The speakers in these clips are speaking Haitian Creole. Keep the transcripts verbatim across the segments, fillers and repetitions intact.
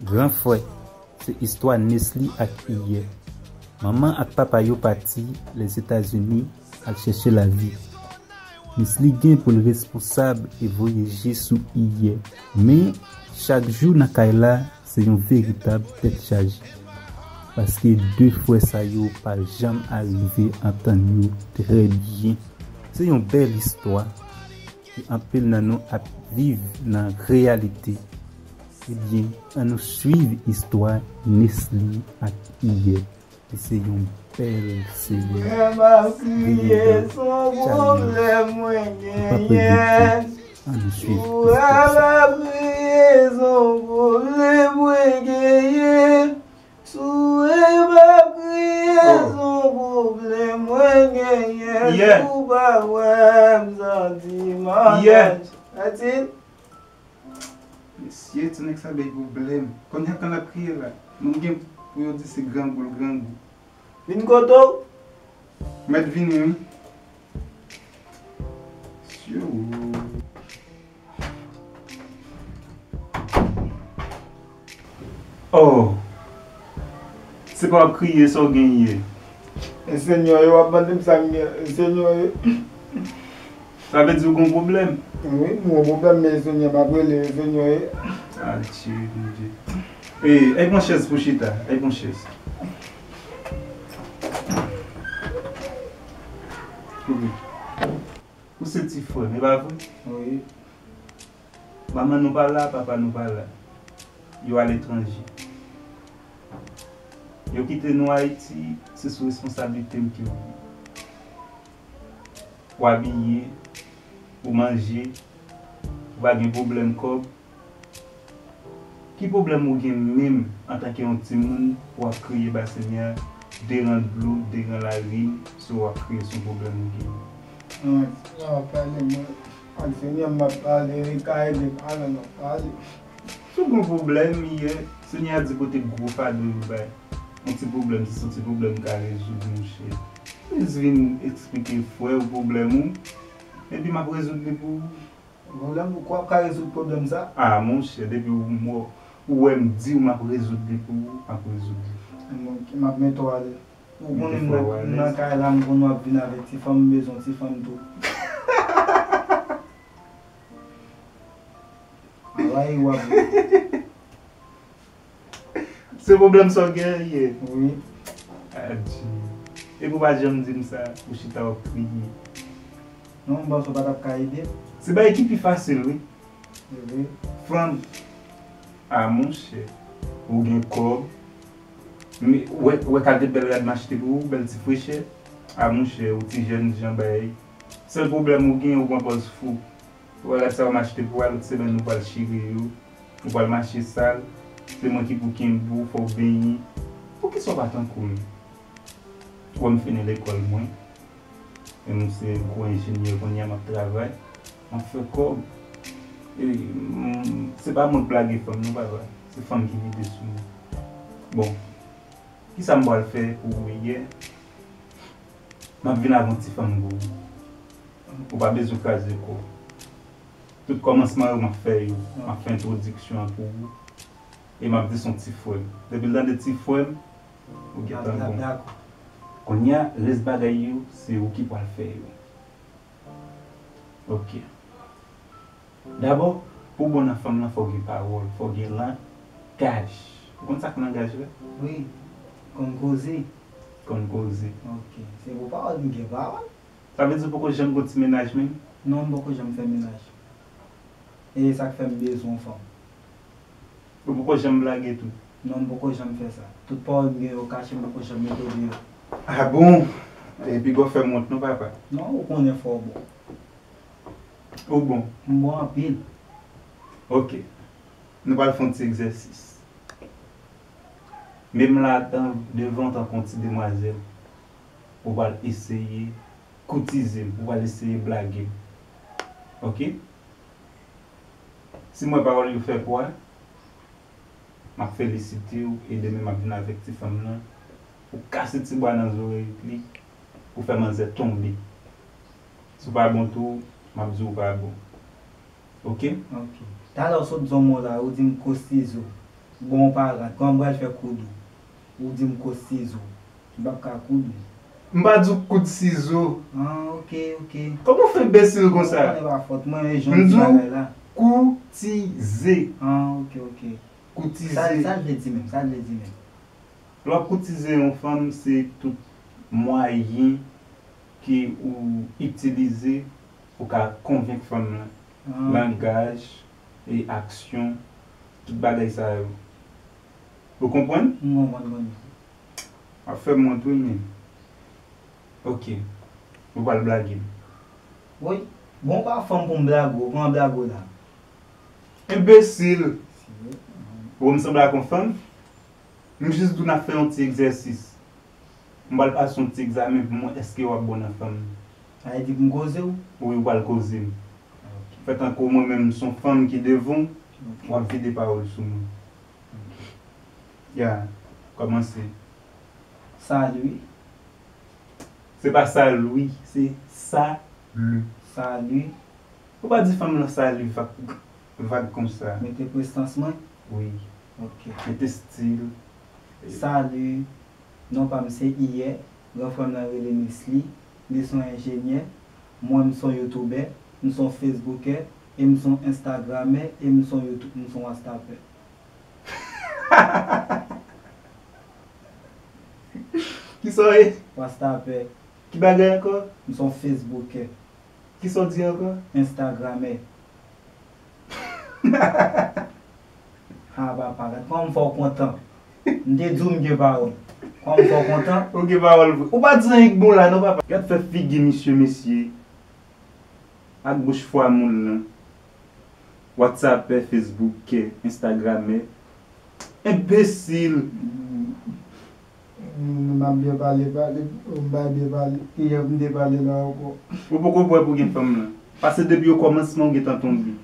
Gran frè, se istwa Nesly ak Iyè. Manman ak papa yo pati Lèzetazini al chèche lavi. Nesly gen pou l responsab e voye je sou Iyè. Men, chak jou nan kay la, se yon veritab tèt chaje. Paske de frè sa yo pa janm arive antann yo trè byen. Se yon bèl istwa ke anpil nan nou ap viv nan reyalite. Ebyen, ann nou swiv istwa Nesly ak Iyè. Li se yon bèl seri. Frè m ap kriye, se yon pwoblèm mwen genyen. Ann nou swiv istwa sa. Frè m ap kriye, se yon pwoblèm mwen genyen. Sou e pa kriye, se yon pwoblèm mwen genyen. Si w pa wè m, santi m an danje. That's it. Mesye, ti nèg sa bay pwoblèm. Kounye a kan l ap kriye la, moun gen pou yo di se grangou l grangou. Vin kote w. Mèt vini, wi. Syo. Oh! Se pa w ap kriye, sa w genyen? Ensenyè, yo ap mande m sa m gen. Ensenyè, sa vle di w gen yon pwoblèm? Wi, m gen yon pwoblèm, men ensenyè, m ap rele ensenyè. Adye, Bondye. E, al pran chèz pou chita. Al pran chèz. Ou se ti frè m, e pa vre? Wi. Manman nou pa la, papa nou pa la. Yo aletranje. Yo kite nou Ayiti, se sou responsablite m ke w ye. Ou abiye, ou manje, ou pa gen pwoblèm kòb. Ki pwoblèm ou gen menm antanke yon timoun pou w ap kriye ba Senyè a, de ran dlo, de ran larim, si w ap kriye se yon pwoblèm ou gen? Mwen, si w ap pale, mwen, ak Senyè m ap pale, li ka ede m, alò n ap pale. Si w gen yon pwoblèm, Iyè, Senyè a di pote gwo fado yo bay. Yon ti pwoblèm, se yon ti pwoblèm ka rezoud, monchè. Jis vin eksplike frè w pwoblèm ou, epi m ap rezoud li pou ou. Pwoblèm, ou kwè w ap ka rezoud pwoblèm sa? Ah, monchè, depi w, m, ou wè m di w m ap rezoud li pou ou, m ap rezoud li. Bon, m ap mete w alèz. Ou konnen m nan, m nan kay la, m konnen w ap vin avèk ti fanm, m bezwen ti fanm tou. Travay w ap. Se pwoblèm sa w genyen? Wi. Adye. Epi w pa janm di m sa, ou chita w ap kriye. Non, m panse w pa t ap ka ede m. Se bagay ki pi fasil, wi. Wi. Fanm. Ah, monchè. Ou gen kòb. Men, ou wè, ou wè kalite bèl rad m achte pou ou, bèl ti frechè. Ah, monchè, ou ti jèn jan bay. Sèl pwoblèm ou gen, ou pran pòz fou. Ou wè rad sa yo m achte pou ou a, lòt semèn ou pral chire yo, ou pral mache sal, se mwen ki pou kenbe w, fò w benyen. Poukisa w pa tankou m? Ou wè m fini lekòl mwen, e m se gwo enjenyè kounye a, m ap travay, m ap fè kòb. E, m, se pa mwen k lage fanm non, papa, se fanm ki vide sou mwen. Bon, kisa m pral fè pou ou Iyè? M ap vin avè yon ti fanm pou ou. Ou pa bezwen kraze kò w. Tout kòmansman yo, m ap fè yo. M ap fè entwodiksyon an pou ou. E m ap di se yon ti frè m. Depi l tande ti frè m, ou gentan bon. Kounye a, rès bagay yo, se ou ki pral fè yo. Ok. Dabò, pou w bon nan fanm nan, fò w gen pawòl, fò w gen langaj. Ou konn sa k langaj la? Wi, konn koze. Konn koze. Ok. Se pou pawòl, m gen pawòl. Sa vle di w poko janm gen ti mennaj menm? Non, m poko janm fè mennaj. E sa k fè m bezwen yon fanm. Ou poko janm blage tou? Non, m poko janm fè sa. Tout pawòl m gen yo kache, m poko janm mete deyò. Ah bon? Epi w fè m wont non, papa. Non, ou konnen fò w bon. Ou bon? M bon anpil. Ok. Nou pral fè yon ti egzèsis. Men m la devan w tankou yon ti demwazèl. Ou pral eseye koutize m, ou pral eseye blage m. Ok? Si m wè pawòl yo fè pwa, m ap felisite w e demen m ap vin avèk ti fanm nan pou kase ti bwa nan zòrèy li, pou fè manzè tonbe. Si w pa bon tou, m ap di w pa bon. Ok? Ok. Talè w sot di yon mo la, ou di m kostizo. Bon, ou pa rad. Kòman m pral fè koud ou? Ou di m kout sizo. M p ap ka koud ou. M pa di w kout sizo. Ah, ok, ok. Kòman w fè enbesil konsa? Ou konnen pa fòt mwen, e jan ti bagay la. Koutize. Ah, ok, ok. Koutize. Sa, sa l vle di menm? Sa l vle di menm? Lè w ap koutize yon fanm, se tout mwayen ke ou itilize pou ka konvenk fanm lan. Langaj, e aksyon, tout bagay sa yo. Ou konprann? M konprann, konprann. W ap fè m wont wi, men. Ok. Ou pral blage m. Wi. Bon, pa fanm pou m blage w, pran blage w la. Enbesil! Ou wè m sanble ak yon fanm? M jis di w n ap fè yon ti egzèsis. M pral pase yon ti egzamen pou m wè èske w ap bon nan fanm nan. Sa vle di pou m koze w? Wi, ou pral koze m. Ok. Fè tankou mwen menm m se yon fanm ki devan w, Ok. W ap vide pawòl sou mwen. Ya, kòmanse. Salut. Se pa salu, se salu. Salut. Ou pa di fanm lan salu vag, vag konsa. Mete prestans mwen? Wi. Ok. Mete stil. Salut. Non pa m se Iyè. Gran frè m nan rele Nesly. Li se yon enjenyè. Mwen, m se yon youtubè. M se yon facebookè. E m se yon instagramè. E m se yon YouTube, m se yon whatsappè. Kisa w ye? Whatsappè. Ki bagay ankò? M se yon facebookè. Kisa w di ankò? Instagramè. Ha, papa, gad kòman m fè w kontan. M te di w m gen pawòl. Kòman m fè w kontan? Ou gen pawòl vre. Ou pa di anyen k bon la non, papa. Gad fè figi misye, mesye. Ak bouch fwa moun lan. Whatsappè, Facebookè, Instagramè. Enbesil! M ap byen pale, pale, m pa byen pale. Iyè m te pale la ankò. Ou poko prè pou gen fanm lan. Pase depi okòmansman ou gentan tonbe.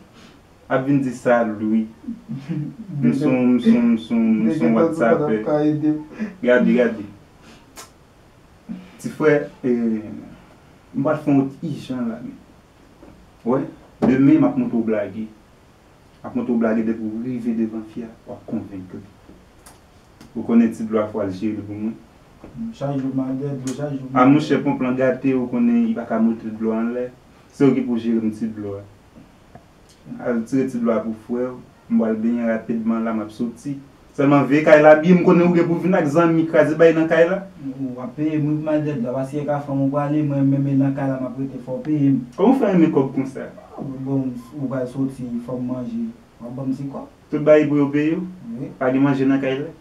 Ap vin di salu. M se yon, m se yon, m se yon, m se yon whatsappè. Gade, gade. Ti frè, eh, m pral fè yon ti ijan la, men. Wè, demen m ap montre w blage. M ap montre w blage depi w rive devan fi a, w ap konvenk li. Ou konnen ti dlo a fò al jere l pou mwen. Chak jou m al dèyè dlo, chak jou. A monchè, ponp lan gate, ou konnen li pa ka monte dlo a anlè. Se ou ki pou jere m ti dlo a. Al tire ti dlo a pou frè w. M pral benyen rapidman la, m ap soti. Sèlman veye kay la byen, m konnen ou gen pou vin ak zanmi kraze bay nan kay la. W ap peye m wi pou m al dèyè dlo a, paske e ka fanm ou prale, mwen menm e nan kay la m ap rete, fò w peye m. Kòman w fè renmen kòb konsa? Bon, ou pral soti, fò m manje, w ap ban m ti kòb. Tout bagay pou yo peye w? Wi. Pa gen manje nan kay la?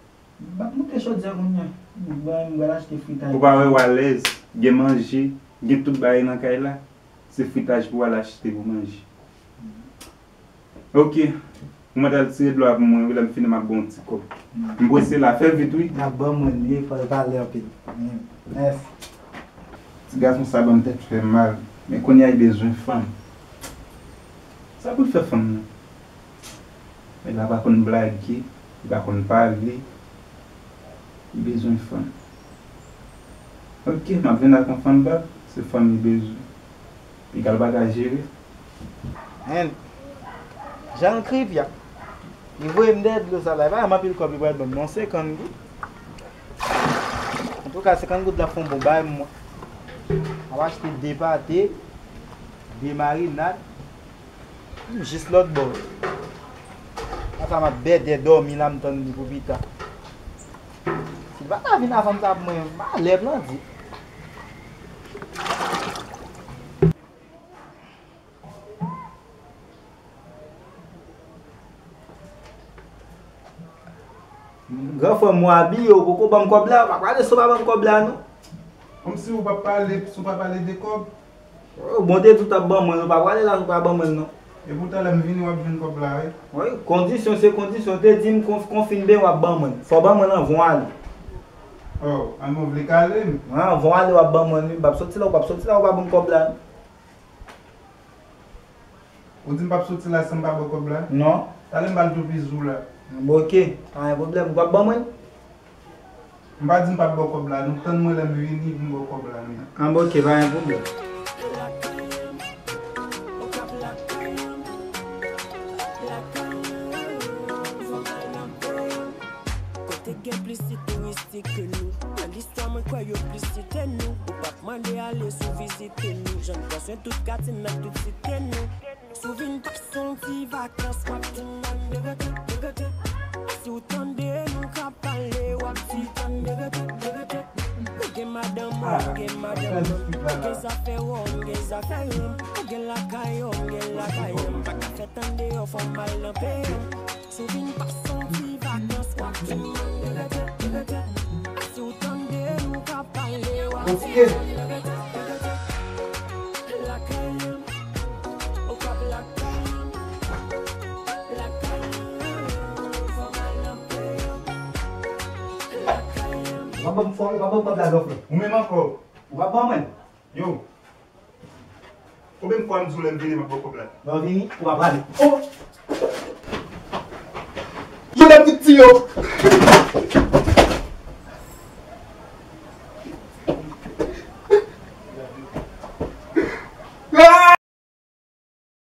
M ap moute chodyè kounye a. M pral, m pral achte fritaj. Ou pa wè w alèz, gen manje, gen tout bagay nan kay la. Se fritaj pou w al achte pou manje. Ok. Ou mèt al tire dlo a pou mwen, wi, lè m fini m ap ba w yon ti kòb. M prese la, fè vit, wi. Y ap ban mwen li, fò l pale anpil. Mèsi. Ti gason sa ban m tèt fè mal, men kounye a li bezwen fanm. Sa pou l fè fanm nan? Nèg la pa konn blage, li pa konn pale, li bezwen fanm. Ok, m ap vin ak yon fanm pa m, se fanm li bezwen. Piga l pa ka jere. Hen. Jan l kripya. Li voye m dèyè dlo sa la, li pa ban m anpil kòb li pral ban m non, senkant goud. Antouka, senkant goud la fè yon bon bagay pou mwen. M ap achte de pate, de marinad. M jis lòt bò. Konsa m ap bèdè dòmi la, m tann li pou pita. Si l pa ta vin avan m ta ap mwen, malè plan di. Gran frè m, ou abiye, ou poko ban m kòb la, ou pa prale san w pa ban m kòb la, non. Kòmsi ou pa pale, si w pa pale de kòb? Ou bon te di w t ap ban mwen, ou pa prale la san w pa ban mwen, non. Epoutan lè m vini w ap jwenn kòb la, wi. Wi, kondisyon se kondisyon, te di m kon, kon fin ben w ap ban mwen. Fò w ban mwen anvan w ale. Oh, anvan w vle kale m? Wi, anvan w ale w ap ban mwen, wi. M p ap soti la, ou p ap soti la, ou pa ban m kòb la, non. Ou di m p ap soti la san m pa ba w kòb la? Non. Talè m ba l toupiz ou la. Bon, ok, pa gen pwoblèm. Ou p ap ban mwen l? M pa di m p ap ba w kòb la, non. Tann mwen lè m vini pou m ba w kòb la, men. An, bon, ok, pa gen pwoblèm. Site ke nou. Nan listwa mwen kwè yo plis site nou. Ou p ap mande ale sou vizite nou. Jan n pran swen tout katye n ak tout site nou. Si w vin pase yon ti vakans w ap tann nan negate, negate. Si w tande nou ka pale w ap di tann negate, negate. Ou gen madanm ou, ou gen madanm ou, ou gen zafè w, ou gen zafè w. Ou gen lakay ou, ou gen lakay ou. M pa ka fè tann deyò fò m al nan peyi m. Si w vin pase yon ti vakans w ap tann nan negate, negate. Si w tande nou ka pale w ap di tann negate, negate. Lakay m. Ou pa ban m fò, ou pa ban m kòb la, Jofre. Ou menm ankò. Ou pa ban mwen. Yo. Konbyen fwa m di w lè m vini, m ap ba w kòb la? Lè w vini, ou pa prale. Oh! Yo, lè m di ti yo.